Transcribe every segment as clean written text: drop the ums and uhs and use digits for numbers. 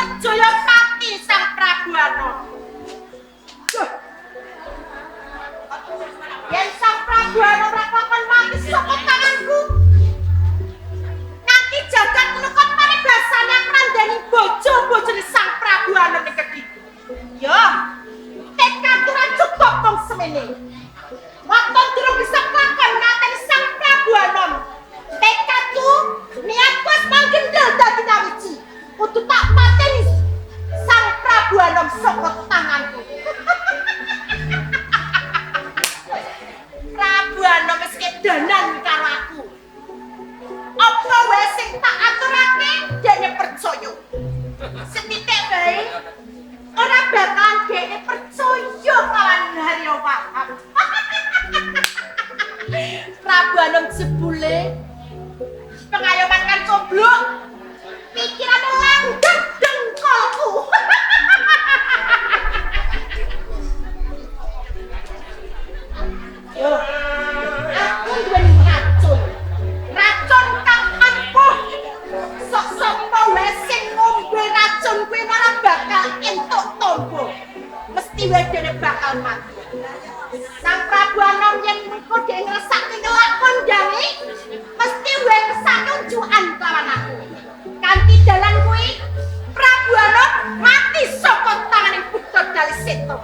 Kertajaya pati Sang Prabu Anom. Duh. Yen Sang Prabu Anom ora kelakon mati saka tanganku, nganti jagat menukot paribasane aku ngandani bojo-bojone Sang Prabu Anom ing Kediri. Yo, tekadku ora cukup mung semene. Waton durung bisa kelakon ngateni Sang Prabu Anom. Tekadku, niatku wis manggendel dadi kawiji. Kudu tak pateni Sang Prabu Anom saka tanganku. Prabu Anom wis kedanan karo aku. Apa wae sing tak aturake dene percaya. Setitik wae ora bakalan dene percaya lawan Haryo Wahab. Prabu Anom jebule pengayoman kan coblok, pikirane langgeng dengkolku. Yo, aku duweni racun. Racun kang ampuh. Sok sapa wae sing ngombe racun kuwi ora bakal entuk tombo. Mesti wae dene bakal mati. Sang Prabu Anom yen mengko dhek ngrasake ngelak kondange, mesti wae ngersake unjukan kelawan aku. Kanthi dalan kuwi Prabu Anom mati saka tangane Buddha Daliseta.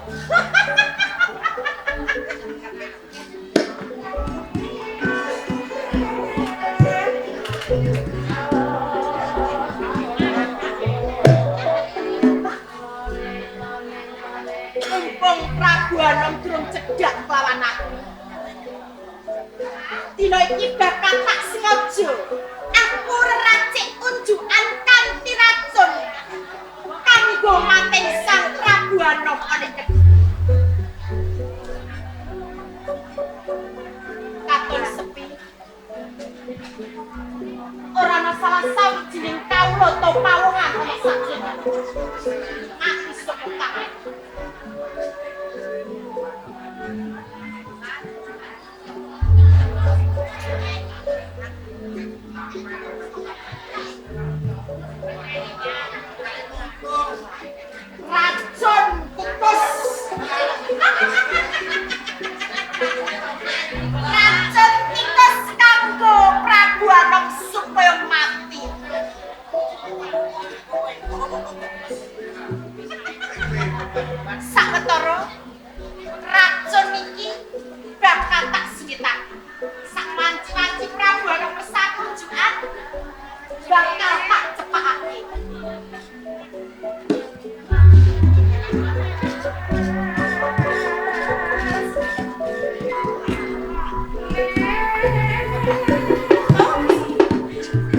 Mumpung Prabu Anom durung cedhak kelawan aku. Dina iki bakal tak sengaja aku reracik unjukan kanthi racun kanggo mateni Sang Prabu Anom ana ing Kediri. Katon sepi. Ora ana salah sawijining kawula ta pawongan ana sakjane. Mati saka tangan. Racun tikus. Racun tikus kanggo Prabu Anom supaya mati. Sawetara racun iki bakal tak singitake. Sak wanci-wanci Prabu Anom ngersake unjukan bakal tak cepakake.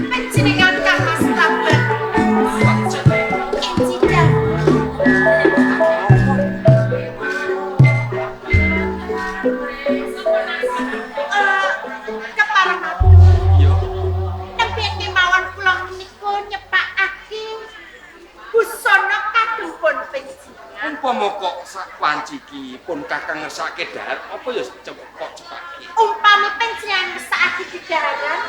Panjenengan Kang Mas Prabu Injida. Kepareng matur. Iya. Nembe kemawon kula menika nyepakake busana kagem pun panjenengan. Umpama kok sak wanci iki pun Kakang ngersake dahar, apa ya kok cepake? Umpami panjenengan ngersakake dedaharan,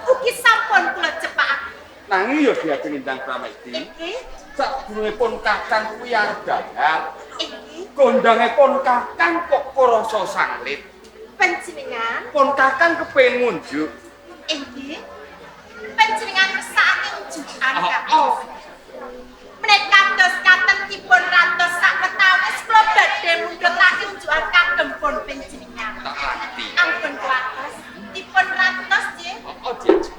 ugi sampun kula cepakake. Nanging ya diajeng Endang Pramesti. Inggih, Sadurunge pun Kakang kuwi arep dahar, inggih, kondange pun Kakang kok krasa sanglit. Panjenengan, Pun Kakang kepengin ngunjuk. Inggih. Panjenengan ngersakake unjukan Oh, Kang. oh. Menika kados katen dipun rantos sawetawis kula badhe mundhutake unjukan kagem pun panjenengan. Tak ranti. Ampun kuwatos, dipun rantos nggih. Oh, oh diajeng.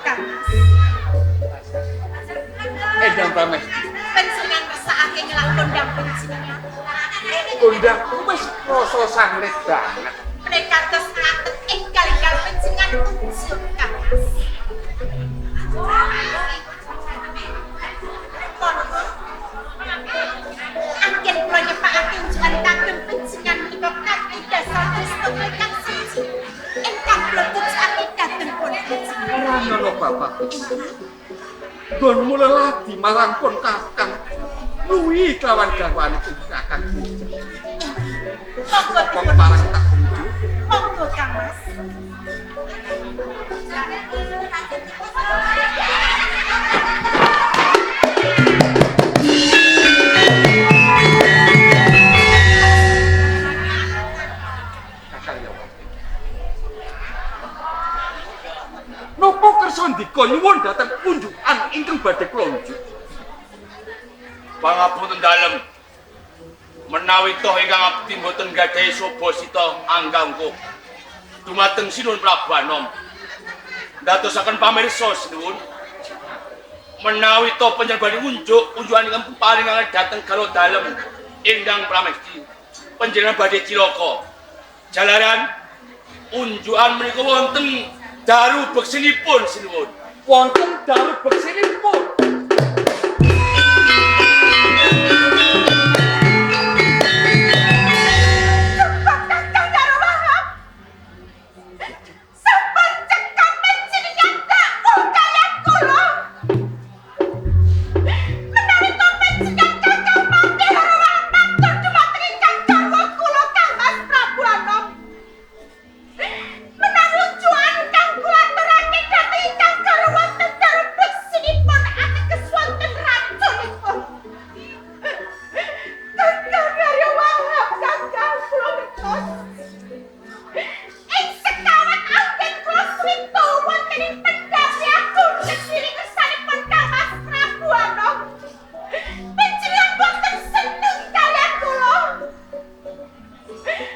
Kang Mas, Endang Pramesti. Panjenengan ngersakake ngelak kondang panjenengan. Kondangku wis krasa sanglit banget. Menika kados ngaten enggal-enggal panjenengan unjuk Kang Mas. Monggo. Anggen kula nyepakake unjukan kagem panjenengan menika kanthi dasar tresna ingkang suci ingkang kula tujukake dhateng pun panjenengan. Ora ana bapak. Nggonmu leladi marang pun Kakang. Luwi kelawan garwane Kakang. Monggo Wong parang tak kunjuk. Monggo Kang Mas. Kakang ya. Napa kersa ndika nyuwun dhateng unjukan ingkang badhe kula unjuk? Pangapunten dalem. Menawi toh ingkang abdi mboten gadhahi sobosita anggangkung. Dumateng Sinuwun Prabu Anom. Ndadosaken pamirsa sinuwun. Menawi toh panjenengan badhe unjuk, unjukan ingkang paringaken dhateng garwa dalem Endang Pramesti. Panjenengan badhe cilaka. Jalaran unjukan menika wonten daru beksinipun sinuwun. Wonten daru beksinipun. Kakang Darwahab. Sampun cekap panjenengan dakwah kaliyan kula. Menawi to panjenengan Kakang Patih Harwah matur dumateng ingkang garwa kula Kang Mas Prabu Anom. Menawi unjukan kang kula aturake dhateng ingkang garwa wonten daru beksinipun ateges wonten racunipun. Kakang Darwahab, Kakang kula ngertos. Ing sekawat anggen kula swita wonten ing pendhapi agung Kediri kersanipun Kang Mas Prabu Anom. Panjenengan boten seneng kaliyan kula.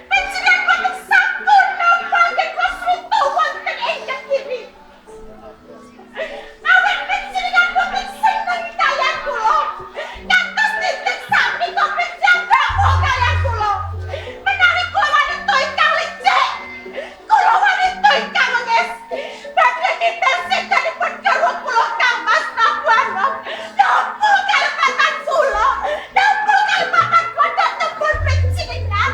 Panjenengan boten sampun nampa anggen kula swita wonten ing Kediri. Awit panjenengan boten seneng kaliyan kula. Ngantos dinten sakmenika panjenengan dakwah kaliyan kula. Menawi kula wanita ingkang licik, kula wanita ingkang wengis, badhe nimbal sedanipun garwa kula Kang Mas Prabu Anom. Napa kalepatan kula? Napa kalepatan kula dhateng pun panjenengan?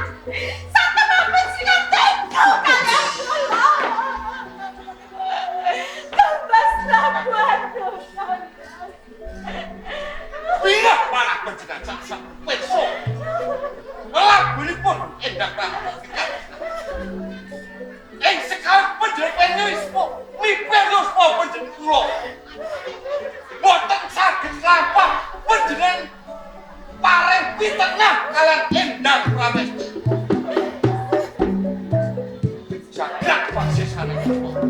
Satemah panjenengan tega kaliyan kula. Kang Mas Prabu Anom. Pindah malah panjenengan sak-sak peso. Lagunipun Endang Pramesti. Ing sekawat panjenengan yuswa, miper yuswa panjenengan kula. Boten saged lampah panjenengan paring pitenah kaliyan Endang Pramesti. Jagat pasisane kula.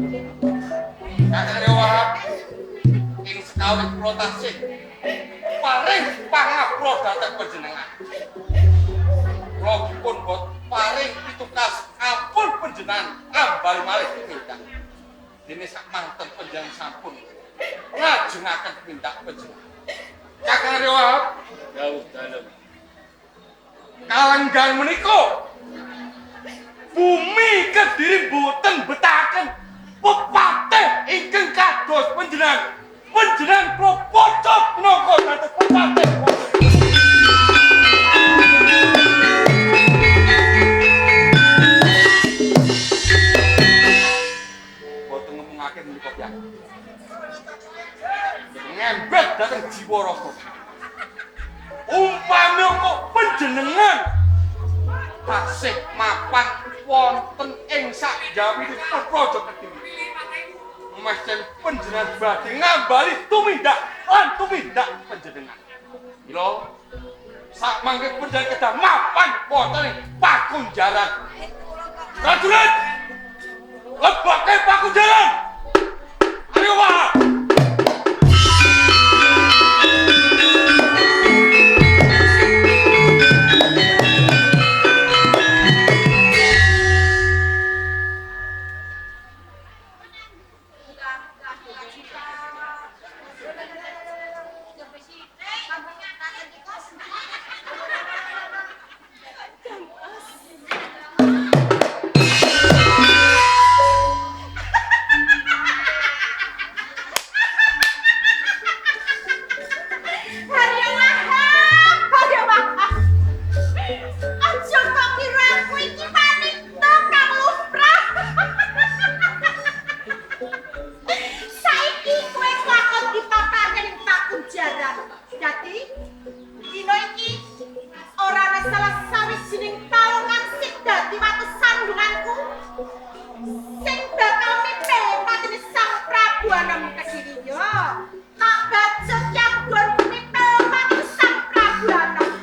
Kakang Rewahab ing sekawat kula tasih paring pangapura dhateng panjenengan. Kula dipun bot paring pitukas ampun panjenengan ambal malih tumindak. Dene sak manten panjenengan sampun ngajengaken tumindak panjenengan. Kakang Rewahab, Dawuh dalem. Kalenggan menika bumi Kediri boten betaken pepatih ingkang kados panjenengan. Panjenengan kula pocok minangka dados pepatih. Boten ngomongake menika piyambak. Ngembet dhateng jiwa raga. Umpami kok panjenengan tasih mapan wonten ing sakjawinipun Praja Kediri. Mesti panjenengan badhe ngambali tumindak lan tumindak panjenengan. Mila sakmangke panjenengan kedah mapan wonten ing pakunjaran. Prajurit, lebake pakunjaran. Ayo wah. Kang Mas. Pajajaran. Dadi dina iki ora ana salah sawijining palongan sing dadi watu sandunganku sing bakal mipel patine Sang Prabu Anom Kediri yo. Tak bacut yang mipel patine Sang Prabu Anom.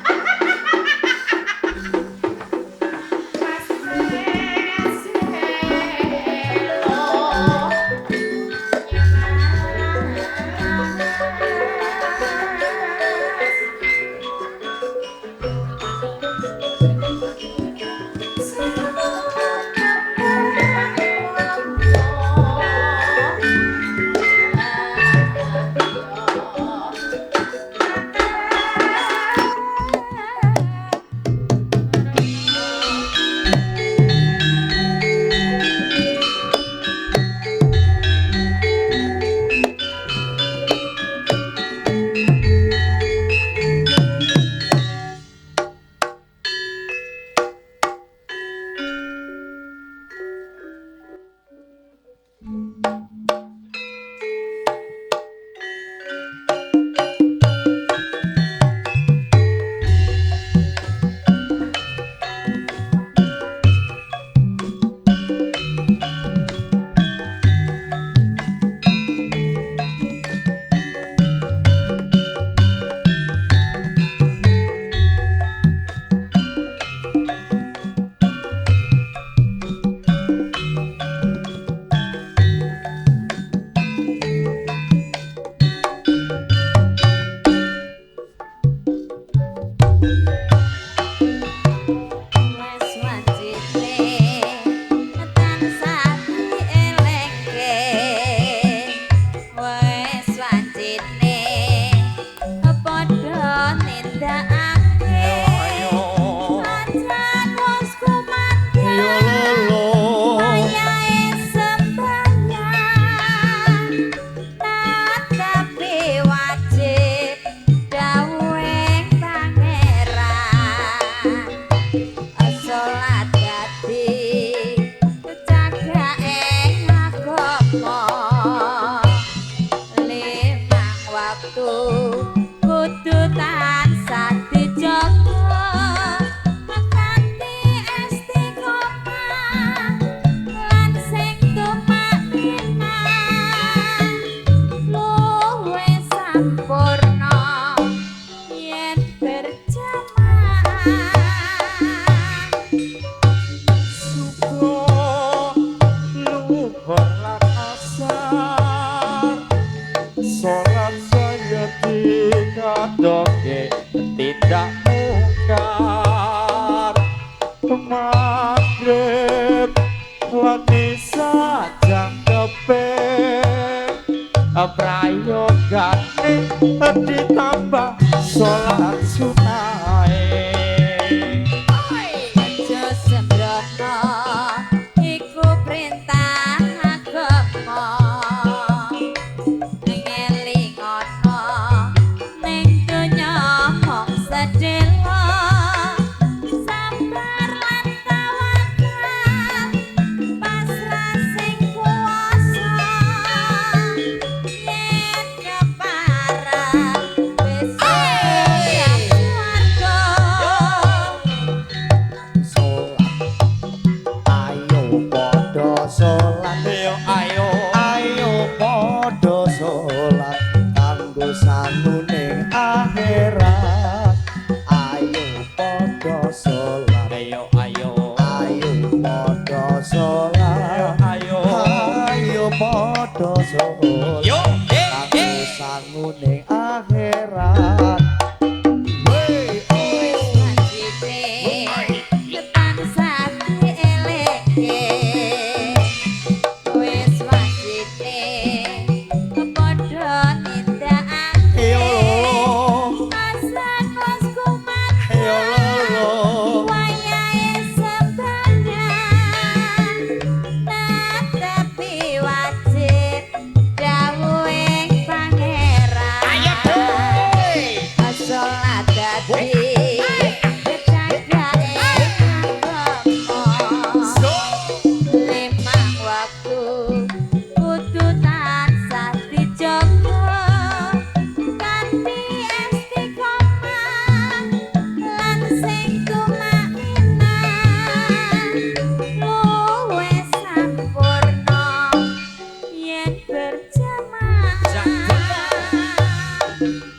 Wajib dawuhing pangeran. Ayo.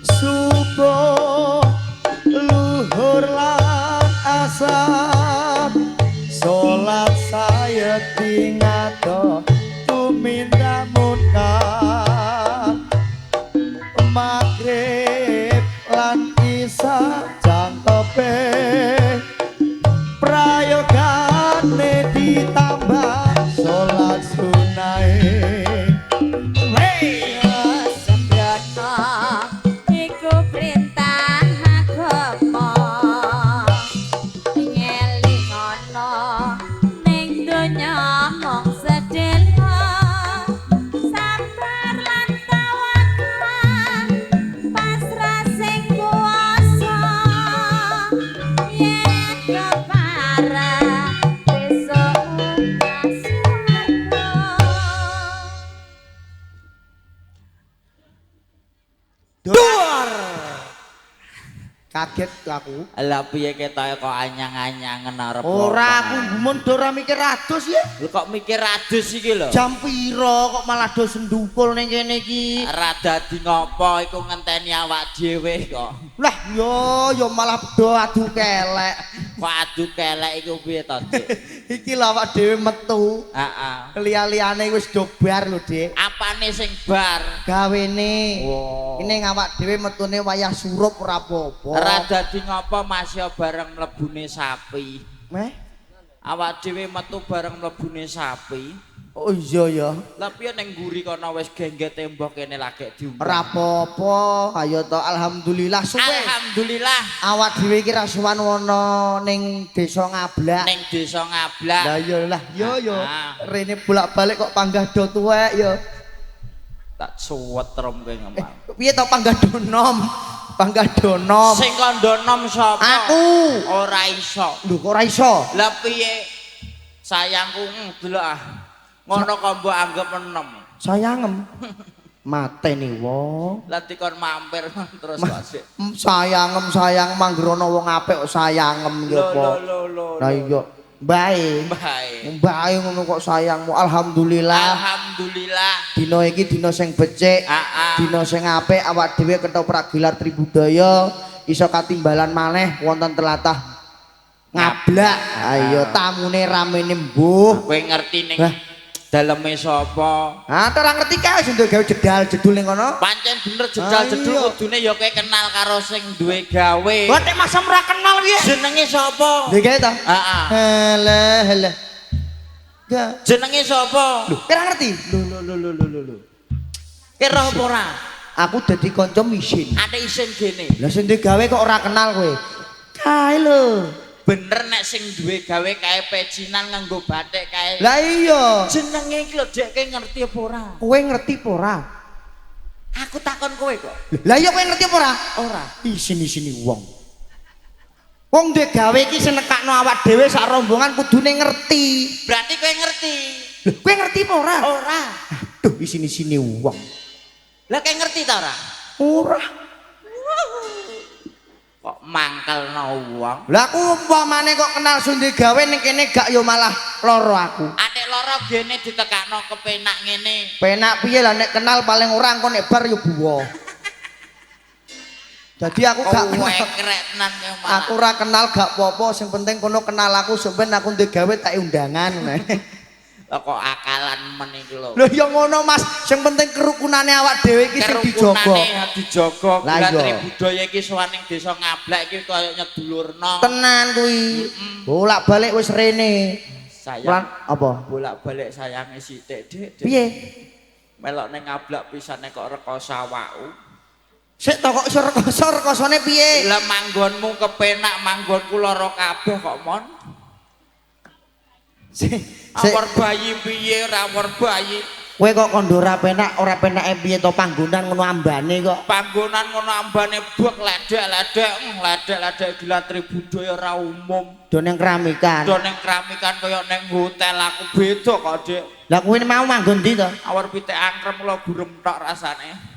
Subuh luhur lan asar, salat sayekti ngato tumindak munkar. Maghrib lan isya jangkepe, prayogane ditambah salat sunahe. Sembrono iku perintah agama, ngelingono ning donya mung sedhela, sabar lan tawakal pasrah sing kuwasa, yen kepareng besok munggah swarga. Duar. Kaget aku. Lah piye ketoke kok anyang-anyangen arep Ora, apa? aku gumun do ora mikir adus ya. Lho kok mikir adus iki lho? Jam pira kok malah do sendukul ning kene iki? Ora dadi ngopo iku ngenteni awak dhewe kok. Lah yo yo malah do adu kelek. Kok adu kelek iku piye to, Dik? Iki lho awak dhewe metu. Heeh. Liya-liyane wis do bar lho, Dik. Apane sing bar? Gawene. Wow. Ini awak dhewe metune wayah surup ora apa-apa. Ora dadi ngopo Mas yo bareng mlebune sapi. Meh? Awak dhewe metu bareng mlebune sapi. Oh iya ya. Lah piye ning mburi kono wis gengge tembok kene lagek diumbah. Ora apa-apa. Ayo to alhamdulillah suwe. Alhamdulillah Awak dhewe iki ra sowan ana ning desa Ngablak. ning desa Ngablak. Lah iya lah, yo yo. Ah. Rene bolak-balik kok panggah do tuwek yo. Tak suwetrum kowe ngomong. Piye to panggah do nom? Panggah do nom. Sing kandha nom sapa? Aku. Ora iso. Lho kok ora iso? Lah piye? Sayangku delok ah. Ngono kok mbok anggap enem. Sayangem. Mateni wong. Lah dikon mampir terus kok sik. Sayangem sayang mangger ana wong apik kok sayangem ya Lho apa. lho lho. Lah iya, mbae. Bae. Mbae ngono kok sayangmu. Alhamdulillah. Alhamdulillah. Dina iki dina sing becik, Heeh. dina sing apik awak dhewe ketoprak gelar Tribudaya iso katimbalan maneh wonten telatah Ngablak. Ayo tamune ramene mbuh. Kowe ngerti ning Lah. daleme sapa? Ah, ora ngerti kae sing gawe jedal jedul ning kono. Pancen bener jedal jedul Ah, iya. kudune ya kowe kenal karo sing duwe gawe. Wah, nek masa ora kenal piye? Jenenge sapa? Duwe gawe ta? Heeh. Halah, halah. Gak. Jenenge sapa? Lho, kira ngerti? Lho lho lho lho lho lho. Kira apa ora? Aku dadi kanca misin. Ate isin gene. Lah sing duwe gawe kok ora kenal kowe. Kae lho. Bener nek sing duwe gawe kae pecinan nganggo batik kae. Lah iya. Jenenge iki lho Dek, kowe ngerti apa ora? Kowe ngerti apa ora? Aku takon kowe kok. Lah iya kowe ngerti apa ora? Ora. Isin-isini wong. Wong duwe gawe iki sing nekakno awak dhewe sak rombongan kudune ngerti. Berarti kowe ngerti. Lho, kowe ngerti apa ora? Ora. Aduh, isin-isini wong. Lah kowe ngerti ta ora? Ora. Kok mangkelno wong. Lah aku umpamane kok kenal sing duwe gawe ning kene gak yo malah lara aku. Atik lara gene ditekakno kepenak ngene. Penak piye lah nek kenal paling ora engko nek bar yo buwa. Dadi aku gak Kowe kenal. krek tenan kowe malah. Aku ora kenal gak apa-apa, sing penting kono kenal aku sampeyan aku duwe gawe tak undangan. Lah kok akalan men iki lho. Lho ya ngono Mas, sing penting kerukunane awak dhewe iki sing dijaga. Kerukunane dijaga. Lah Lah iya. Tribudaya iki sowan ning desa Ngablak iki koyo nyedulurno. Tenan kuwi. Bolak-balik wis rene. Sayang. Lan apa? Bolak-balik sayange sithik, Dik. Dik. Piye? Melok ning Ngablak pisane kok rekoso awakku. Sik to kok iso rekoso, rekosone piye? Lah manggonmu kepenak, manggonku lara kabeh kok, Mon. Sik, sik. Awor bayi piye ora awor bayi. Kowe kok kondo ora penak, ora penake piye to panggonan ngono ambane kok. Panggonan ngono ambane bek ledek-ledek, ledek-ledek gila Tribudaya ora umum. Do ning keramikan. Do ning keramikan kaya ning hotel aku beda kok, Dik. Lah kowe mau manggon ndi to? Awor pitik angkrem lho gurem tok rasane.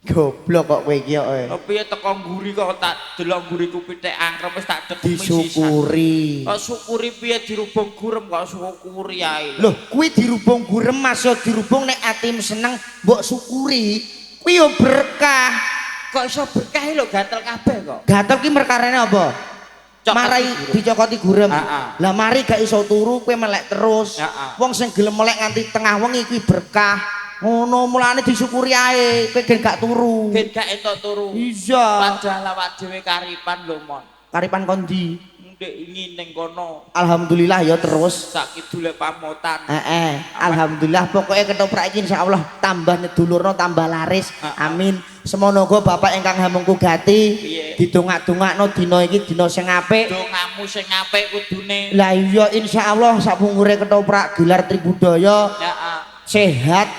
Goblok kok kowe iki kok. Lha piye teko mburi kok tak delok mburiku pitik angkrem wis tak dekemi sisan. Disyukuri. Kok syukuri piye dirubung gurem kok syukuri ae. Loh, kuwi dirubung gurem Mas, yo dirubung nek atimu seneng mbok syukuri. Kuwi yo berkah. Kok iso berkah lho gatel kabeh kok. Gatel ki merkarane apa? Marai dicokoti gurem. Lah mari gak iso turu kowe melek terus. Wong sing gelem melek nganti tengah wengi kuwi berkah. Ngono mulane disyukuri ae, kowe gen gak turu. Gen gak entuk turu. Iya. Padahal awak dhewe karipan lho, Mon. Karipan kondi? Ndek ingin ning kono. Alhamdulillah ya terus sak kidule pamotan. Heeh. Alhamdulillah pokoke ketoprak iki insyaallah tambah nedulurno tambah laris. Amin. Semono uga Bapak ingkang hamengku gati didongak-dongakno dina iki dina sing apik. Dongamu sing apik kudune. Lah iya insyaallah sapungkure ketoprak Gilar Tribudaya. Heeh. Sehat,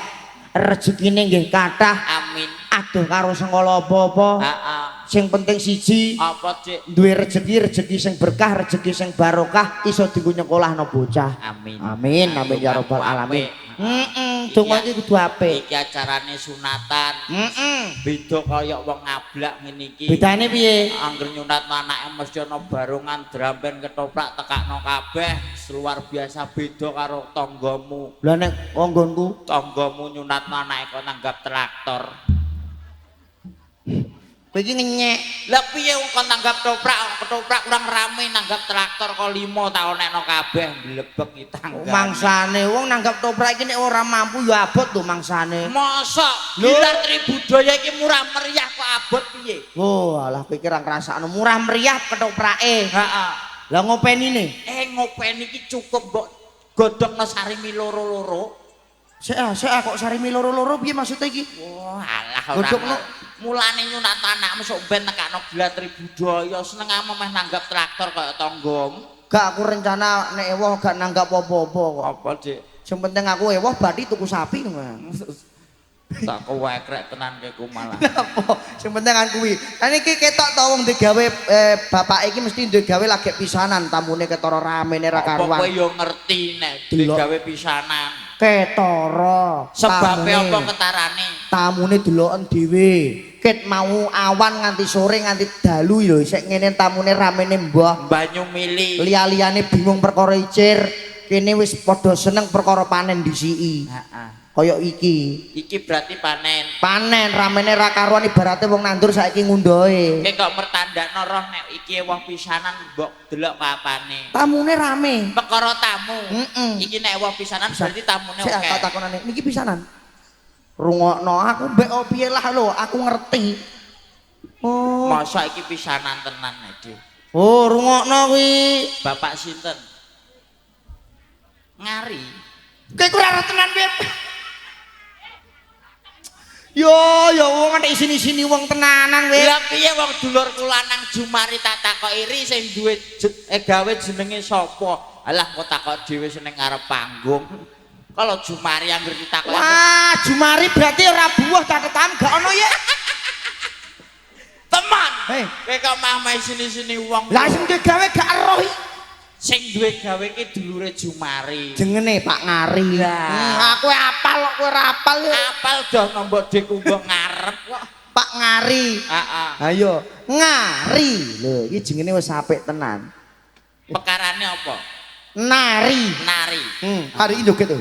rezekine nggih kathah. Amin. Aduh karo sengkala apa-apa. Heeh. Sing penting siji apa, Cik? Duwe rezeki, rezeki sing berkah, rezeki sing barokah, iso dienggo nyekolahno bocah. Amin. Amin, amin ya rabbal alamin. Heeh, donga iki kudu apik. Iki acarane sunatan. Heeh. Beda kaya wong ngablak ngene iki. Bedane piye? Angger nyunatno anake mesti ana barongan dramben ketoprak tekakno kabeh, luar biasa beda karo tanggamu. Lah nek nggonku, tanggamu nyunatno anake kok nanggap traktor. Kowe iki ngenyek. Lah piye wong kon nanggap toprak, ketoprak kurang rame nanggap traktor kok 5 tak onekno kabeh mblebek iki tanggane. Mangsane wong nanggap toprak iki nek ora mampu ya abot to mangsane. Mosok Gilar Tribudaya iki murah meriah kok abot piye? Oh, alah kowe iki ra ngrasakno murah meriah ketoprake. Heeh. Lah ngopenine? Ngopeni iki cukup mbok godhogno sarimi loro-loro. Sik ah kok sarimi loro-loro piye maksudnya iki? Wah, alah ora. Mulane nyunat anakmu sok ben nekakno Gilar Tribudaya seneng ameh nanggap traktor kaya tanggamu. Gak aku rencana nek ewoh gak nanggap apa-apa kok. Apa, Dik? Sing penting aku ewoh bathi tuku sapi ngono. Tak kewekrek tenan kowe malah. Apa? Sing penting kan kuwi. Lah niki ketok to wong digawe bapak iki mesti digawe lagi pisanan tamune ketara ramene ra karuan. Apa kowe yo ngerti nek digawe pisanan? Ketara. Sebabe apa ketarane? Tamune deloken dhewe. Ket mau awan nganti sore nganti dalu lho isih ngene tamune ramene mbah. Banyu mili. Liya-liyane bingung perkara icir. Kene wis padha seneng perkara panen disiki. Heeh. Kaya iki. Iki berarti panen. Panen ramene ra karuan ibarate wong nandur saiki ngundohe. Ki kok mertandakno roh nek iki wong pisanan mbok delok kapane. Tamune rame. Perkara tamu. Heeh. Iki nek wong pisanan berarti tamune Sik akeh. tak takonane. Niki pisanan. Rungokno aku mbek piye lah lho, aku ngerti. Oh. Masa iki pisanan tenan Dik. Oh, rungokno kuwi. Bapak sinten? Ngari. Kowe iku ora tenan piye? Yo, ya wong nek isini-isini wong tenanan kowe. Lah piye wong dulurku lanang Jumari tak takoki ri sing duwe gawe jenenge sapa? Alah kok takok dhewe seneng ngarep panggung. Kalau Jumari anggere ditakoki. Wah, Jumari berarti ora buah catetan gak ono ya. Teman. Hei, kowe kok mah isini-isini wong. Lah sing duwe gawe gak eroh iki. Sing duwe gawe iki dulure Jumari. Jengene Pak Ngari. Lah, aku apal kok kowe ora apal. Apal doh nombok dekku mbok ngarep kok. Pak Ngari. Heeh. Ayo, Ngari. Lho, iki jengene wis apik tenan. Pekarane apa? Nari. Nari. Hari iki joget to.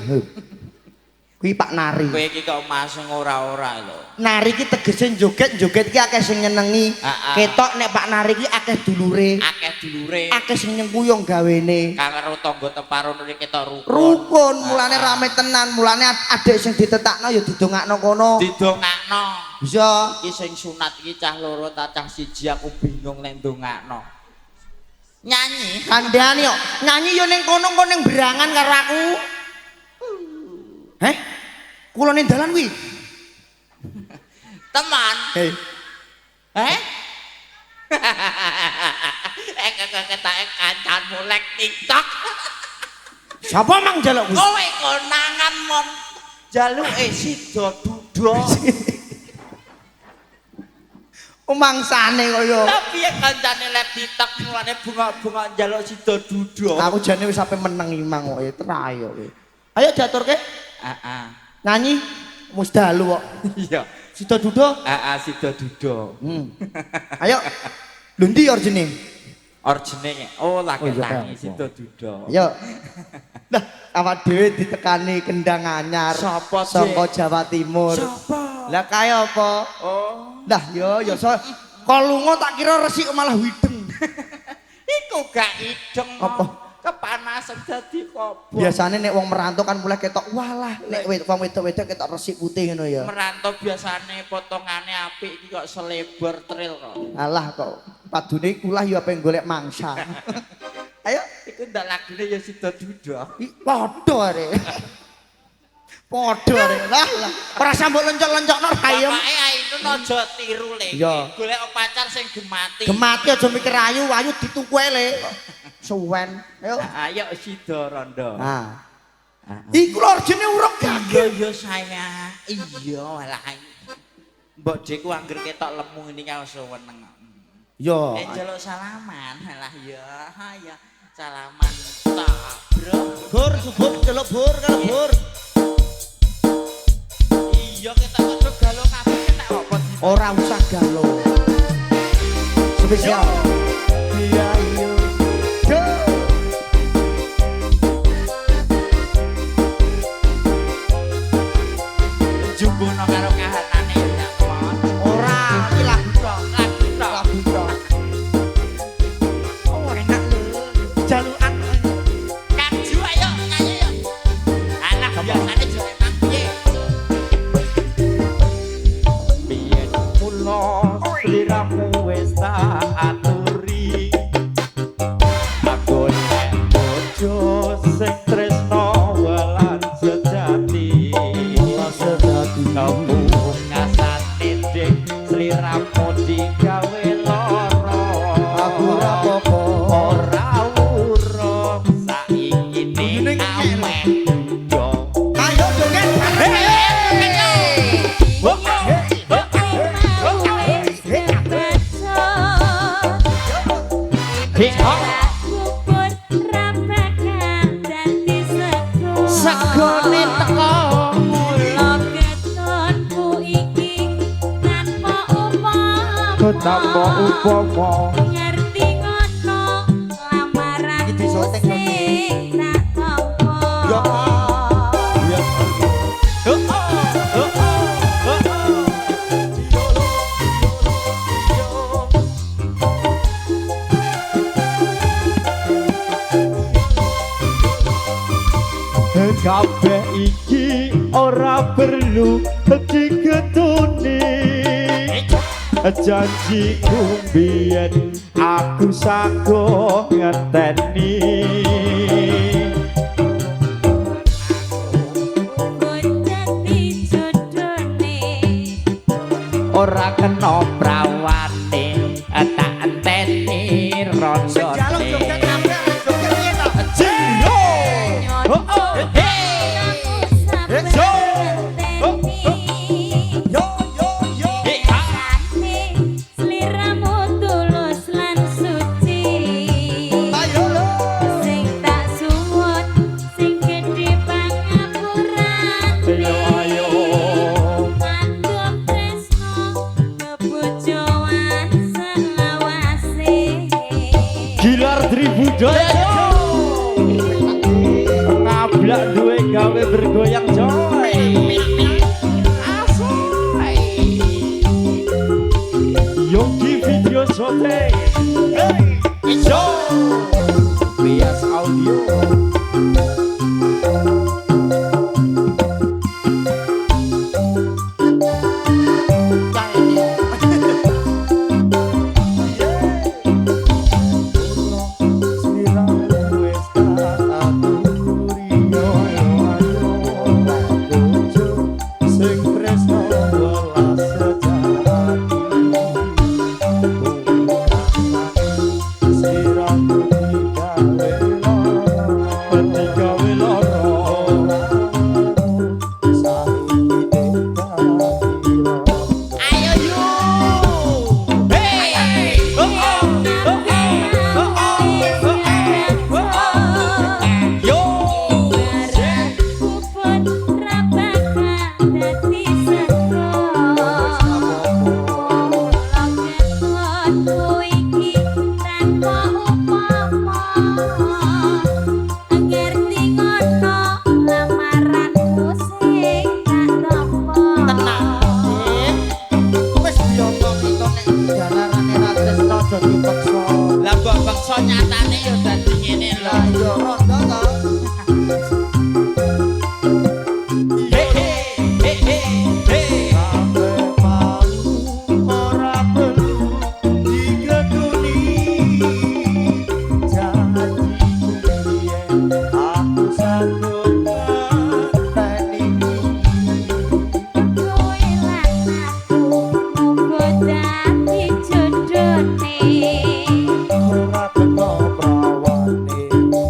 Kuwi Pak Nari. Kowe iki kok masing ora-ora lho. Nari iki tegese joget, joget iki akeh sing nyenengi. Ketok nek Pak Nari iki akeh dulure. Akeh dulure. Akeh sing nyengkuyung gawene. Karo tangga teparo nuri ketok rukun. Rukun, mulane rame tenan, mulane adek sing ditetakno ya didongakno kono. Didongakno. Bisa. Iki sing sunat iki cah loro ta cah siji aku bingung nek ndongakno. Nyanyi kandhane yo. Nyanyi yo ning kono engko ning berangan karo aku. Heh? Kula ning dalan kuwi. Teman. Hei. Heh? Kok ketake kancanmu lek TikTok. Sapa mang njaluk kuwi? Kowe konangan mon jaluke sida duda. Mangsane kaya. Lah piye kancane lek TikTok mulane bungak-bungak njaluk sida duda. Aku jane wis sampe meneng imang kok terayo kowe. Ayo diaturke. Heeh. Nyanyi wis dalu kok. Iya. Sida duda? Heeh, sida duda. Ayo. Lho ndi orjene? Orjene. Oh, lagi tangi sida duda. Ayo. Lah, awak dhewe ditekani kendang anyar Sapa saka Jawa Timur. Sapa? Lah kaya apa? Oh. Dah yo yo so kok lunga tak kira resik malah wideng. Iku gak ideng. Apa? Kepanasan dadi kobong. Biasane nek wong merantau kan mulai ketok walah nek wong wedok-wedok ketok resik putih ngono ya. Merantau biasane potongane apik iki kok selebar trail kok. Alah kok padune kulah ya pengen golek mangsa. Ayo iku ndak lagune ya sida duda. Padha arek. Padha arek. Lah lah ora sambok lencok-lencokno ayem. Bapake Ainun aja tiru le. Golek pacar sing gemati. Gemati aja mikir ayu, ayu dituku ae le. Suwen. Ayo. Ayo sida rondo. Ha. Iku lho orjene urung gage. Iya sayang. Iya walah. Mbok Deku angger ketok lemu ngene iki wis seneng. Yo. Njaluk salaman. Alah ya, ya salaman tak, Bro. Bur subur celuk bur karo bur. Iya ketok padha galau kabeh ketek apa? Ora usah galau. Spesial. Iya iya. Go. Jumbono karo kahanane ya tak. Ora, iki lagu tok. Lagu tok. Lagu tok. Oh, enak lho. Jalukan. Kaju ayo nyanyi yo. Alah biasane jare mang piye? Biyen kula sliramu wis tak aturi. Aku nek bojo sing tresno welan sejati. Sejati. Kasate dik sliramu digawe lara. Aku ora apa-apa. Ora urung saiki ne ameh duda. Ayo joget bareng. Segone teko mula ketonku iki tanpa upama. Tanpa upama. Ngerti ngono lamaranku sing tak tampa. Yo. Kabeh iki ora perlu diketuni. Janjiku mbiyen aku sago ngenteni. Dadi jodone Ora kena prawane tak enteni Sing jaluk rondone. joget kabeh joget piye to? Jiyo. Oh oh. Yo yo yo. Sliramu tulus lan suci. Ayo lho. Sing tak suwun sing gedhe pangapurane. Ayo ayo. Mandhap tresno bebojoan selawase. Gilar Tribudaya. Ngablak duwe gawe bergoyang coy. Asoy. Yogi video sote. Hey, yo. Bias audio. Jalarane ra tresno aja dipeksa. Lah mbok peksa nyatane ya dadi ngene lho. Lah iya rondo to. He he he he he. Kabeh mau ora perlu digeduni. Janjiku biyen aku sanggup ngenteni. Kowe lan aku muga dadi jodhone. Ora kena prawane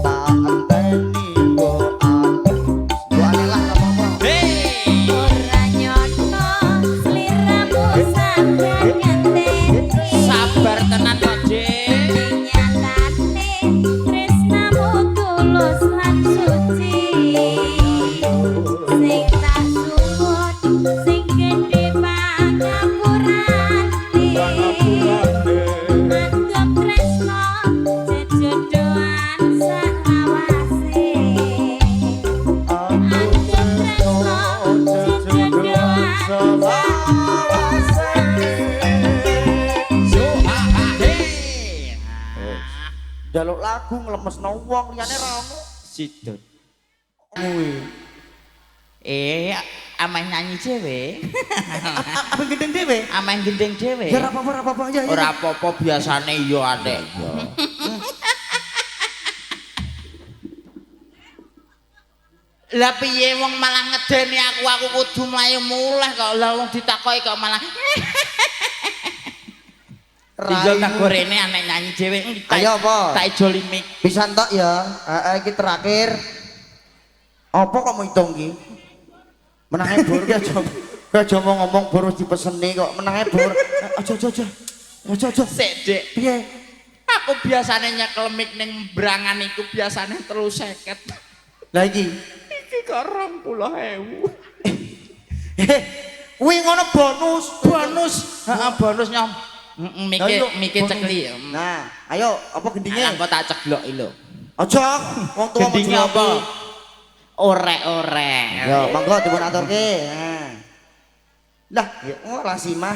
tak enteni mbok aku. Mbok lah apa-apa. Hei. Ora nyono sliramu sabar ngenteni. Sabar tenan kok, Dik. Nyatane tresnamu tulus lan suci. Sing tak suwun sing gedhe pangapurane. Anggap tresno jejodohan saklawase. Anggap tresno jejodohan saklawase. Yo ha ha he. Njaluk lagu nglemesno wong liyane ra ono. Sidot. Kuwi. Ameh nyanyi dhewe. Apa gendeng dhewe? Ameh gendeng dhewe. Ya ora apa-apa, ora apa-apa. Ya, ya. Ora apa-apa biasane iya atik. Lah piye wong malah ngedeni aku kudu mlayu mulih kok. Lah wong ditakoki kok malah Tinggal tak gorene anek nyanyi dhewe. Ayo apa? Tak ijoli mic. Pisan tok ya. Heeh iki terakhir. Apa kok mau hitung iki? Menange bor ki aja. Kowe aja mau ngomong bor wis dipeseni kok menange bor. Aja aja aja. Aja aja. Sik, Dik. Piye? Aku biasane nyekel mic ning brangan iku biasane 350. Lah iki. Iki kok 20.000. Kuwi ngono bonus, Bonus. Heeh, bonus nyom. Heeh, mike mike cekli. Nah, ayo apa gendinge? Alah kok tak cegloki lho. Aja, wong tuwa mau Gendinge apa? Orek-orek. Yo, monggo dipun aturke. Nah. Lah, ya ora simah.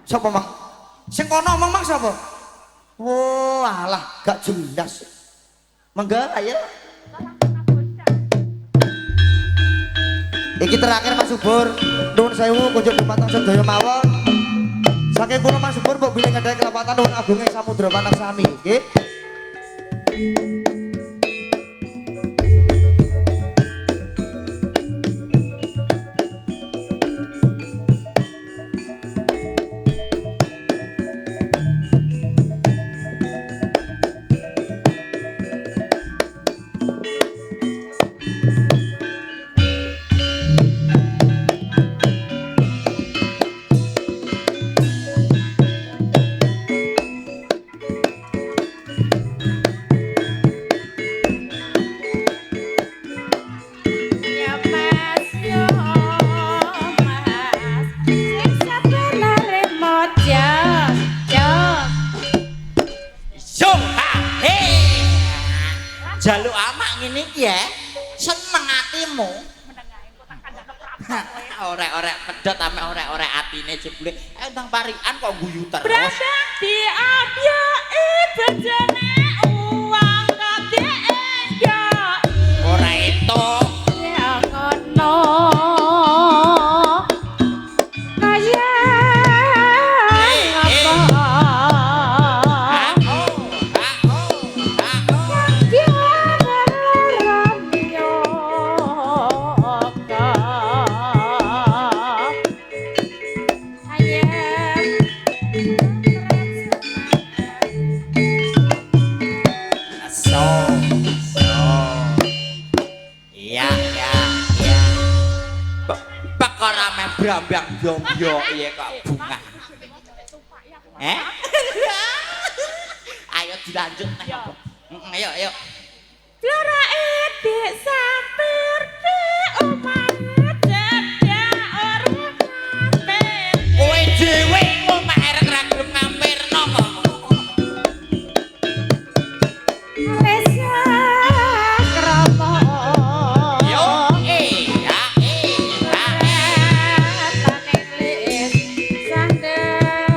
Sapa, Mang? Sing kono omong Mang sapa? Oh, alah, gak jelas. Monggo, ayo. Iki terakhir Mas Subur. Nuwun sewu kunjuk dumateng sedaya mawon. Saking kula Mas Subur mbok bilih ngedhahi kelepatan nuwun agunge samudra panaksami, nggih. Ya Mas, yo Mas, sing sabenare mojo, jos. Yo ha he. Jaluk amak ngene iki ya. Seneng atimu. Orek-orek pedhot ame orek-orek atine jebule. Nang parikan kok guyu terus. Brandang diabyoki bojone uang kok dienggoki. Ora entuk. Ya ngono. Kaya Eh, ngapa? Ha oh, ha oh, ha oh. So, so. Iya, ya, ya. Perkara meh brambang byombyok ya kok bunga. Eh? Ayo dilanjut neh apa? Ayo, ayo. Blorake dik sampir dik omahe cedak ora ngampir. Kowe dhewe omah erek ra gelem ngampirno kok. Resa krama. Yo, eh, ya, eh, ya, eh. Tane lis sandeng.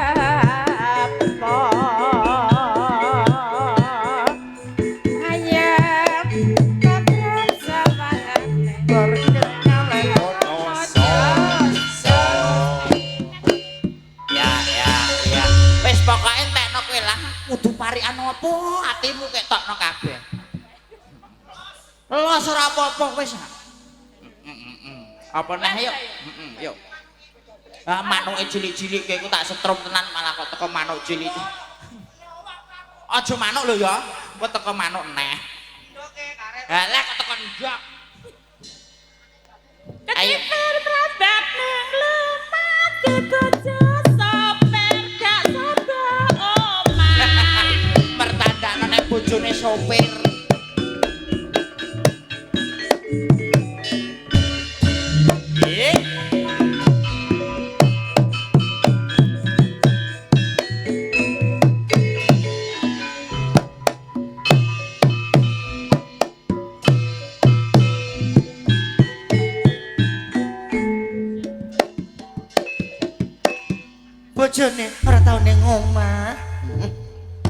kowe lah kudu parikan apa atimu ketokno kabeh. Los ora apa-apa wis. Apa neh yuk? Heeh, yuk. Ah manuke cilik-cilik kowe iku tak setrum tenan malah kok teko manuk cilik. Aja manuk lho ya, kok teko manuk neh. Halah kok teko ndok. Ayo. Ketiper prabab ning lemah dibojo sopir gak saba omah. Mertandakno nek bojone sopir. Nggih. Bojone ora tau ning omah.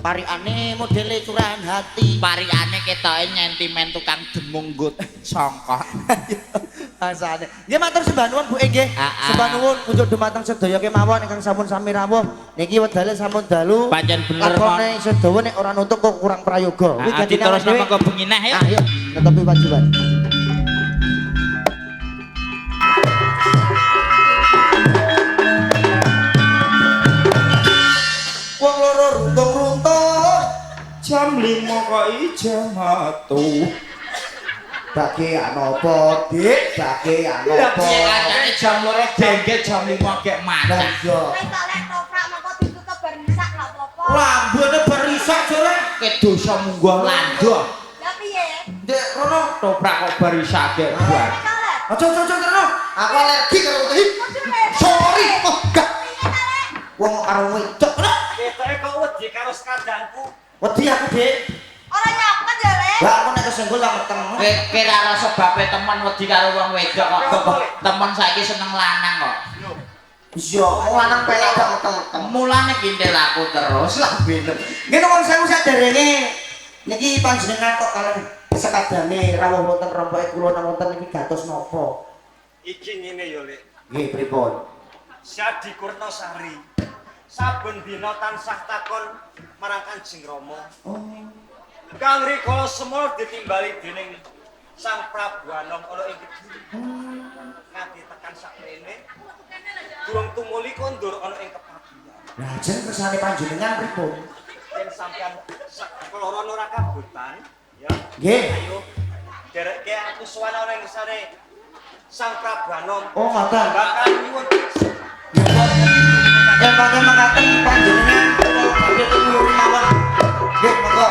Parikane modele curahan hati. Parikane ketoke nyentimen tukang demung nggut songkok. Asane. Nggih matur sembah nuwun Bu nggih. Sembah nuwun kunjuk dumateng sedaya kemawon ingkang sampun sami rawuh. Niki wedale sampun dalu. Pancen bener lakone sedawa nek ora nutuk kok kurang prayoga. Kuwi gandine terus mengko bengi neh ya. Ayo netepi wajiban. Wong loro runtung-runtung jam 5 kok ije metu. Bagean apa, Dik? Bagean Lah apa? piye kancane jam 2 dengke jam 5 gek Lah macak. iya. Kowe tak lek toprak mongko ditutup bar isak lak apa-apa. Lambene berisak jare. Ke dosa munggah lando. Lah piye? Ndek rono. Toprak kok bar isak gek bar. Kowe lek. Aja aja aja rono. Aku alergi karo kuwi. Sorry. Oh, gak. Wong karo wedok. Ketoke kok wedi karo skandangku. Wedi aku, Dik. Ora nyapet ya, Lek. Lah aku nek kesenggol lah meteng. Kowe kira ora sebabe temen wedi karo wong wedok kok. Temen saiki seneng lanang kok. Iya, wong lanang pelek gak meteng-meteng. Mulane kintil aku terus. Lah bener. Nggih nuwun sewu saderenge. Niki panjenengan kok kalih sekadane rawuh wonten rompoke kula wonten niki gatos napa? Iki ngene ya, Lek. Nggih pripun? Syadi Kurnosari. Saben dina tansah takon marang Kanjeng Rama. Oh. Kang rikala semana ditimbali dening Sang Prabu Anom ana ing Kediri. Nganti tekan sakmene durung tumuli kondur ana ing Kepabian. Lah jen kersane panjenengan pripun? Yen sampeyan koloron ora kabutan, ya. Nggih. Ayo derekke aku sowan ana ing ngersane Sang Prabu Anom. Oh, ngoten. Bakal nyuwun Yang pakai makaten panjenengan kula badhe nuluri mawon. Nggih, monggo.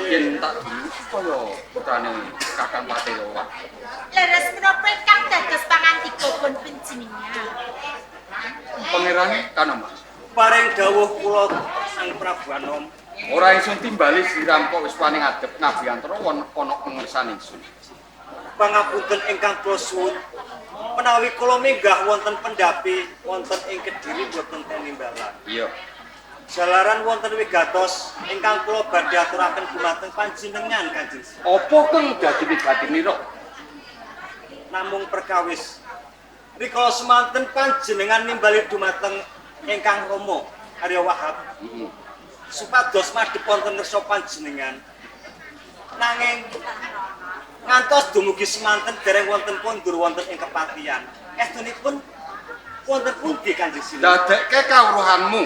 Yen tak kaya putrane Kakang Patewa. Leres menapa ingkang dados pangantika pun panjenengan? Pangeran Kanoman. Paring dawuh kula Sang Prabu Anom. Ora ingsun timbali sirampok wis wani ngadep Nabiyantara won ana pengersane ingsun. Pangapunten ingkang kula suwun. Menawi kula minggah wonten pendhapi wonten ing Kediri boten tinimbalan. Iya. Jalaran wonten wigatos ingkang kula badhe aturaken dumateng panjenengan Kanjeng. Apa kang dadi wigatinira? Namung perkawis rikala semanten panjenengan nimbali dumateng ingkang Rama Arya Wahab. Heeh. Supados madhep wonten ngersa panjenengan. Nanging ngantos dumugi semanten dereng wonten kondur wonten ing kepatihan. Estunipun wonten pundi Kanjeng Sinuwun? Dadekke kawruhanmu.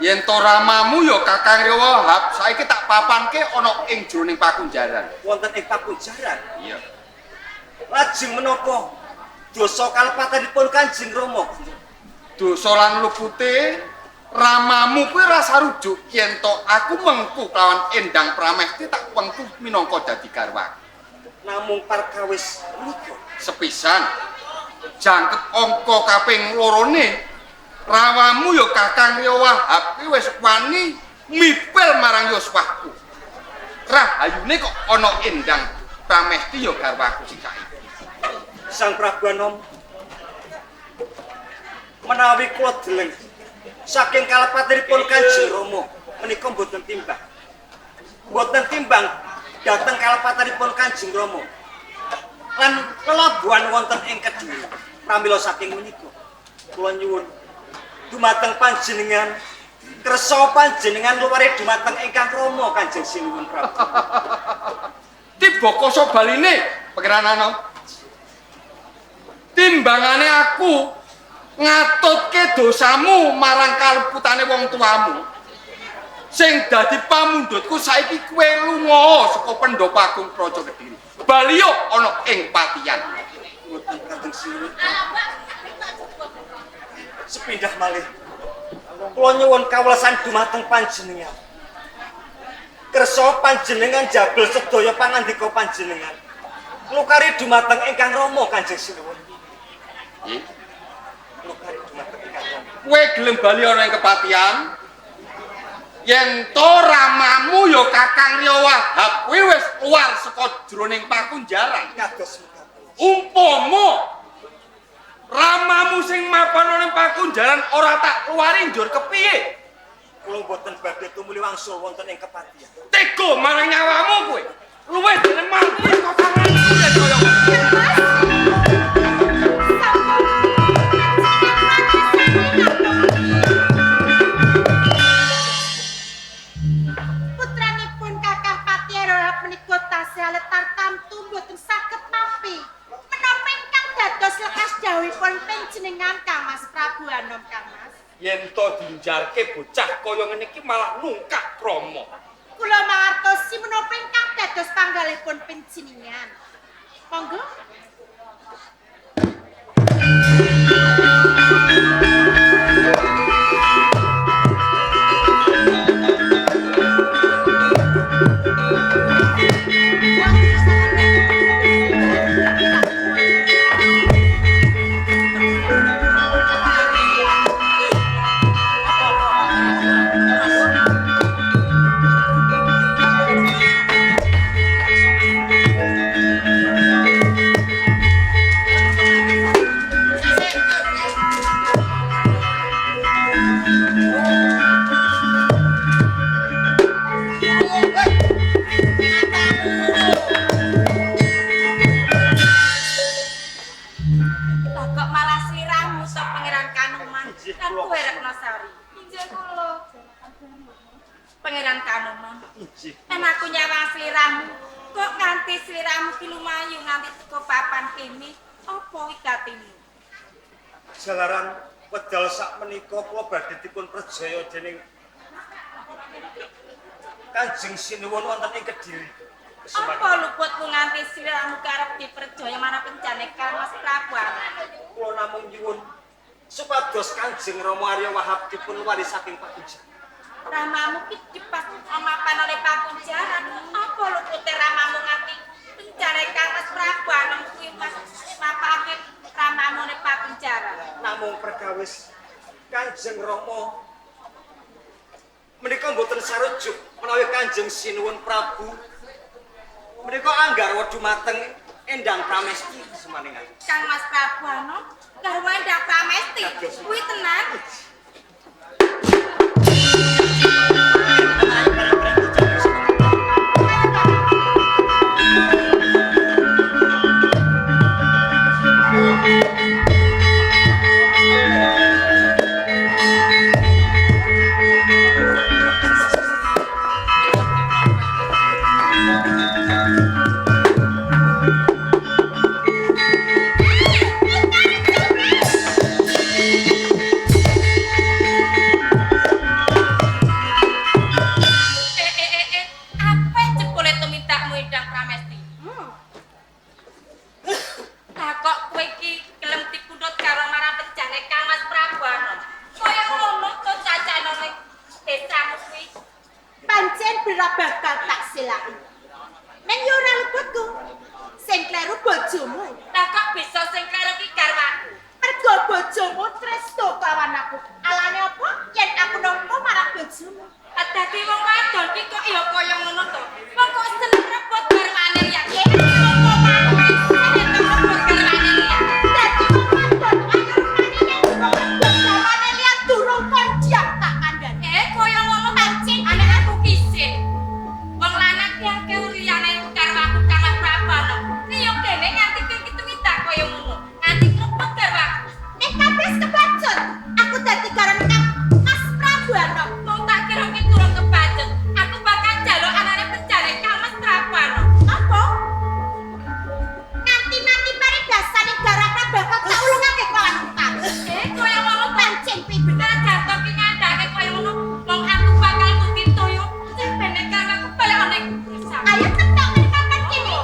Yen to ramamu ya Kakang Ria Wahab saiki tak papanke ana ing jroning pakunjaran. Wonten ing pakunjaran? Iya. Lajeng menapa dosa kalepatanipun Kanjeng Rama? Dosa lan lupute ramamu kuwi ora sarujuk yen to aku mengku kelawan Endang Pramesti tak wengku minangka dadi garwaku. Namung perkawis menika sepisan jangkep angka kaping lorone rawamu ya Kakang Ria Wahab kuwi wis wani mipil marang yuswahku. Rahayune kok ana Endang Pramesti ya garwaku sing saiki. Sang Prabu Anom, menawi kula deleng saking kalepatanipun Kanjeng Rama menika mboten timbang. Mboten timbang dhateng kalepatanipun Kanjeng Rama lan lelabuhan wonten ing Kediri. Pramila saking menika kula nyuwun dumateng panjenengan, kersa panjenengan luware dumateng ingkang Rama Kanjeng Sinuwun Prabu. Tiba koso baline Pangeran Anom. Timbangane aku ngatutke dosamu marang kaleputane wong tuamu. Sing dadi pamundhutku saiki kowe lunga saka Pandhapa Agung Praja Kediri. Baliyo ana ing patian. Mboten Kanjeng Sinuwun. Sepindah malih kula nyuwun kawelasan dumateng panjenengan. Kersa panjenengan jabel sedaya pangandika panjenengan. Nglukari dumateng ingkang Rama Kanjeng Sinuwun. Nggih. Nglukari dumateng ingkang Rama. Kowe gelem bali ana ing kepatian? Yen to ramamu ya Kakang Ria Wahab kuwi wis keluar saka jroning pakunjaran. Kados mekaten. Umpama ramamu sing mapan ana ing pakunjaran ora tak keluari njur kepiye? Kula mboten badhe tumuli wangsul wonten ing kepatihan. Tega marang nyawamu kowe. Luwih dene mati kok tanganku yen kaya ngono. Putranipun Kakang Patih Wahab menika tasih letar tamtu mboten saged nampi. Menapa ingkang dados lekas dawuhipun panjenengan Kang Mas Prabu Anom Kang Mas? Yen to dinjarke bocah kaya ngene iki malah nungkak krama. Kula mangertosi menapa ingkang dados panggalihipun panjenengan. Monggo. Pangeran Kanoman. Yen aku nyawang sliramu, kok nganti sliramu ki lumayu nganti teko papan kene, apa wigatimu? Jalaran wedal sak menika kula badhe dipun prejaya dening Kanjeng Sinuwun wonten ing Kediri. Apa luputmu nganti sliramu karep diperjaya marang pencane Kang Mas Prabu? Kula namung nyuwun supados Kanjeng Rama Arya Wahab dipun luwari saking pakunjaran. Ramamu ki dipas mapan oleh pakunjaran. Apa lupute ramamu nganti pencane Kang Mas Prabu Anom kuwi mas mapake ramamu ning pakunjaran? Namung perkawis Kanjeng Rama menika mboten sarujuk menawi Kanjeng Sinuwun Prabu menika anggarwa dumateng Endang Pramesti semaningan. Kang Mas Prabu Anom garwa Endang Pramesti kuwi tenan. ora bakal tak selaki. Ning yo ora luputku. Sing kleru bojomu. Lah kok bisa sing kleru ki garwaku? Mergo bojomu tresno kawan aku. Alane apa? Yen aku nampa marang bojomu. Dadi wong wadon ki kok ya kaya ngono to. Wong kok seneng rebut garwane ya. Wong kok seneng rebut garwane ya. Dadi wong wadon ayo rupane yen wong rebut garwane liya durung kon diam tak kandhani. Kaya ngono pancen anak aku kisin. Wong lanang ki akeh liyane garwaku Kang Mas Prabu Anom. Ki yo kene nganti kowe ki tumindak kaya ngono. Nganti rebut garwaku. Nek kabeh kebacut, aku dadi garwane Kang Mas Prabu Anom. Wong tak kira ki durung kebacut. Aku bakal njaluk anane pencare Kang Mas Prabu Anom. Apa? Nganti mati paribasane garwane bakal tak ulungake kelawan utang. Kaya ngono pancen pi bener. Janto ki ngandhake kaya ngono. Wong aku bakal nuti toyo sing ben garwaku balik ana ing desa. Ayo tetok kene papan kene.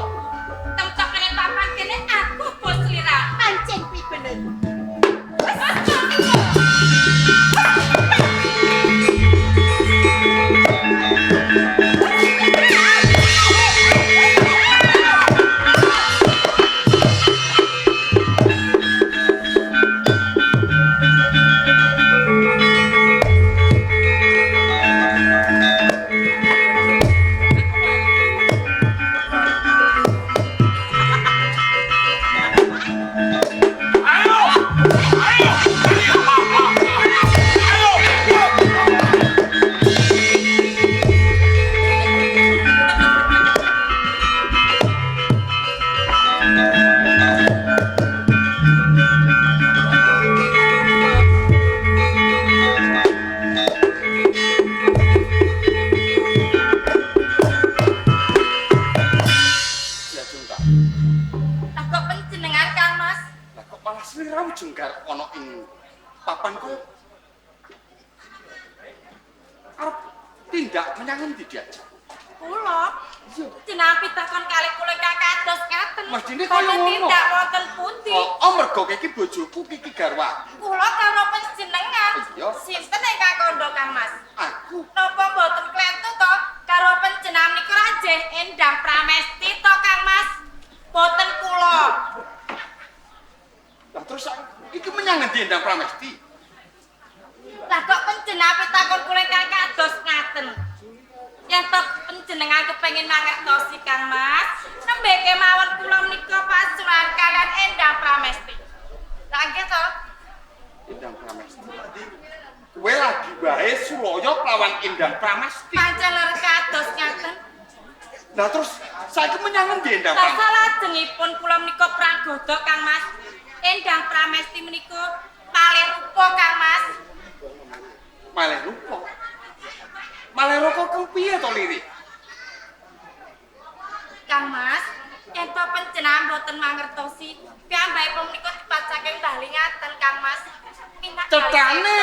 Temtok kene papan kene aku bos sliramu. Pancen pi bener. Ya Jungkar. Lah kok panjenengan Kang Mas? Lah kok malah sliramu Jungkar ana ing papan koyo arep tindak menyang endi diajak? Kula. Jenengan pitakon kalih kula ingkang kados ngaten. Mestine kaya Boten ngono. Tindak wonten pundi? Oh, mergo iki bojoku iki garwa. Kula karo panjenengan. Iya. Sinten ingkang kandha Kang Mas? Aku Napa mboten klentu to karo panjenengan niku rajeh Endang Pramesti to Kang Mas? Boten kula. Lah terus iki menyang endi Endang Pramesti? Lah kok panjenengan pitakon kula ingkang kados ngaten? Yen to panjenengan kepengin mangertosi Kang Mas, nembe kemawon kula menika pasuruan kalian Endang Pramesti. Lah nggih to? Endang Pramesti. Kowe lagi wae sulaya lawan Endang Pramesti. Pancen ler kados ngaten. Lah terus saiki menyang endi Endang Lah Pramesti? salajengipun kula menika pragoda Kang Mas. Endang Pramesti menika palih rupa Kang Mas. Malih rupa. Malih rupa kang piye to lirik? Kang Mas, yen to panjenengan mboten mangertosi, piyambakipun menika tepat saking Bali ngaten Kang Mas. Minak Cetane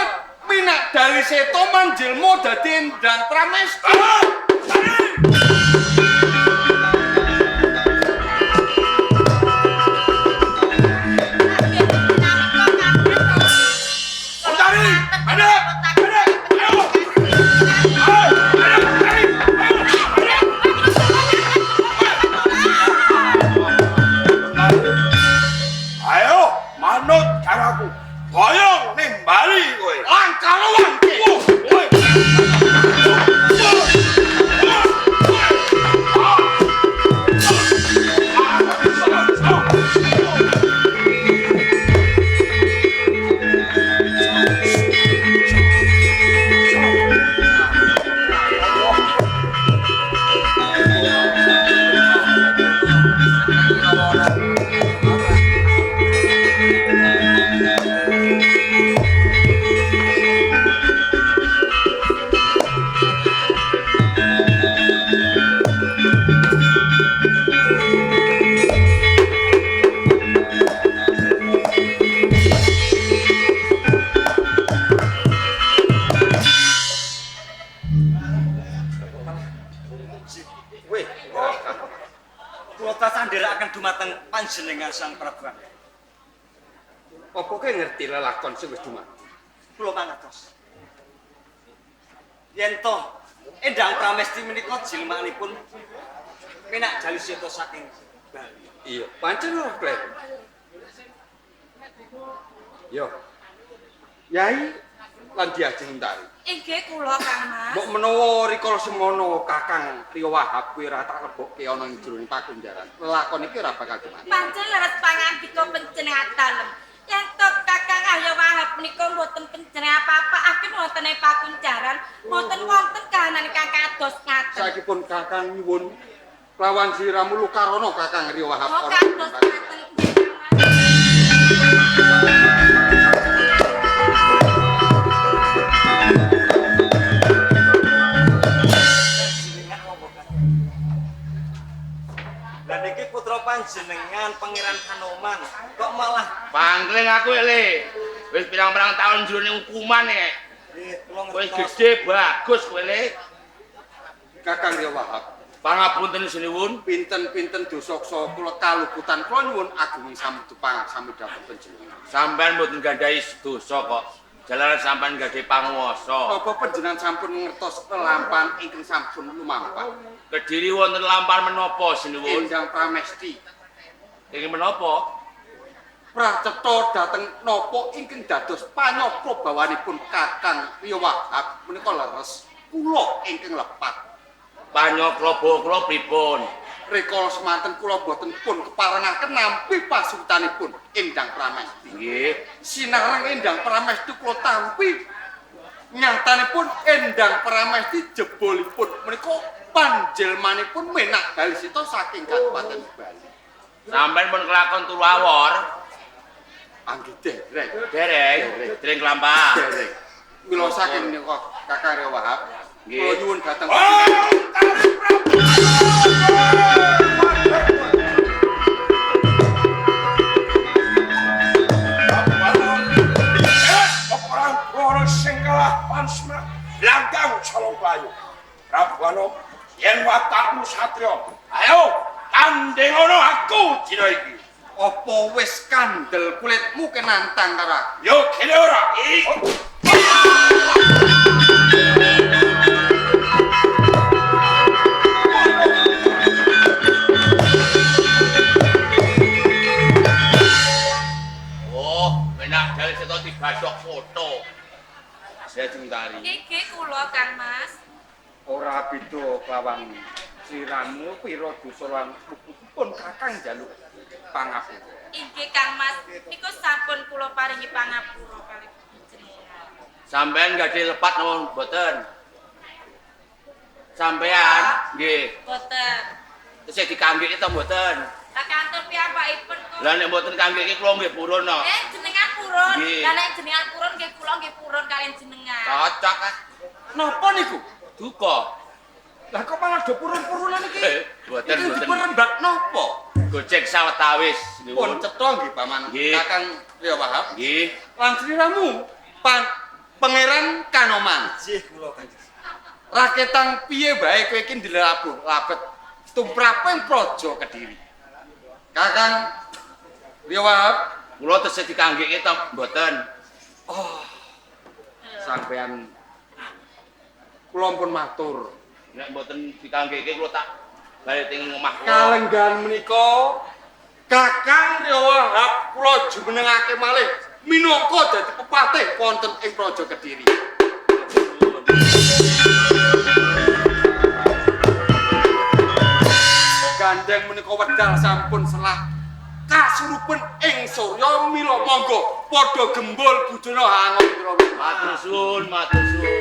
Minak Dali Seto manjilma dadi Endang Pramesti. Ayo manut karo aku. Boyong nimbali kowe. Langkah wangke. Kowe. Weh. Kula tansah ndherekaken dumateng panjenengan Sang Prabu Anom. Apa kowe ngerti lelakon sing wis dumadi? Kula mangertos. Yen toh Endang Pramesti menika jilmanipun Menak Jaliseta saking Bali. Iya, pancen ora kleru. Yo. Yai lan Diajeng Untari. Inggih kula Kang Mas. Mbok menawa rikala semono Kakang Rio Wahab kuwi ora tak lebokke ana ing jroning pakunjaran. Lelakon iki ora bakal dumadi. Pancen leres pangandika panjenengan dalem. Yen to Kakang Arya Wahab menika mboten panjenengan apa-apa wonten ing pakunjaran, mboten wonten kahanan ingkang kados ngaten. Saiki pun Kakang nyuwun lawan sliramu lukarana Kakang Rio Wahab. Oh, kados ngaten nggih Kang Mas. Lah niki putra panjenengan Pangeran Hanoman kok malah pangling aku le. Wis pirang-pirang taun jroning hukuman nek. Nggih, kula Wis ngertos. gedhe bagus kowe le. Kakang Rio Wahab, Pangapunten sinuwun. pinten-pinten dosa kula kaluputan kula nyuwun agunging samudra pangaksamudra panjenengan. Sampeyan mboten gandhahi dosa kok. Jalaran sampeyan gadhahi panguwasa. Napa panjenengan sampun ngertos lelampahan ingkang sampun lumampah? Kediri wonten lampahan menapa sinuwun? Endang Pramesti Ingkang menapa? pracetha dhateng napa ingkang dados panyokra bawanipun Kakang Rio Wahab menika leres kula ingkang lepat. Panyokra bawa kula pripun? Rikala semanten kula boten pun keparengaken nampi pasurutanipun Endang Pramesti. Nggih. Sinareng Endang Pramesti kula tampi nyatanipun Endang Pramesti jebolipun menika panjelmanipun Menak Balisita saking Kabupaten Bali. Sampeyan pun kelakon turu awor. Angge dereng. Dereng, dereng kelampah. Dereng. Mila saking menika Kakang Rio Wahab, Nggih. kula nyuwun dhateng Perang sing kalah pansma langkang Salongkayu. Prabu Anom, yen watakmu satriya, ayo tandingono aku dina iki. Apa wis kandel kulitmu kenantang karo aku? Yo kene ora. Oh, Menak Jaliseta dibadhok foto. Saya Tari. Inggih kula Kang Mas. Ora beda kelawan sliramu pira dosa lan pun Kakang njaluk pangapura. Inggih Kang Mas, niku sampun kula paringi pangapura kalih panjenengan. Sampeyan gadhe lepat napa mboten? Sampeyan nggih. Mboten. Tesih dikanggeke ta mboten? Lah kantor piyambakipun kok. Lah nek mboten kanggeke kula nggih purun no. Jenengan purun. Nggih. Lah nek jenengan purun nggih kula nggih purun kaliyan jenengan. Cocok ah. Napa niku? Duka. Lah kok malah do purun-purunan iki? Mboten Iki mboten. dipun rembak napa? Gojek sawetawis Pun cetha nggih Paman Nggih. Kakang Rio Wahab. Nggih. Lan sliramu Pangeran Kanoman. Nggih kula Kanjeng. Raketang piye bae kowe iki ndelabuh labet tumraping praja Kediri. Kakang Rio Wahab, Kula tesih dikanggeke ta mboten? sampean kula pun matur. Nek mboten dikanggeke kula tak bali teng omah kula. Kalenggahan menika Kakang Rio Wahab kula jumenengake malih minangka dadi pepatih wonten ing Praja Kediri. Gandeng menika wedal sampun selah kasurupen ing surya mila monggo padha gembul bujana hangandra. Matur suwun, matur suwun.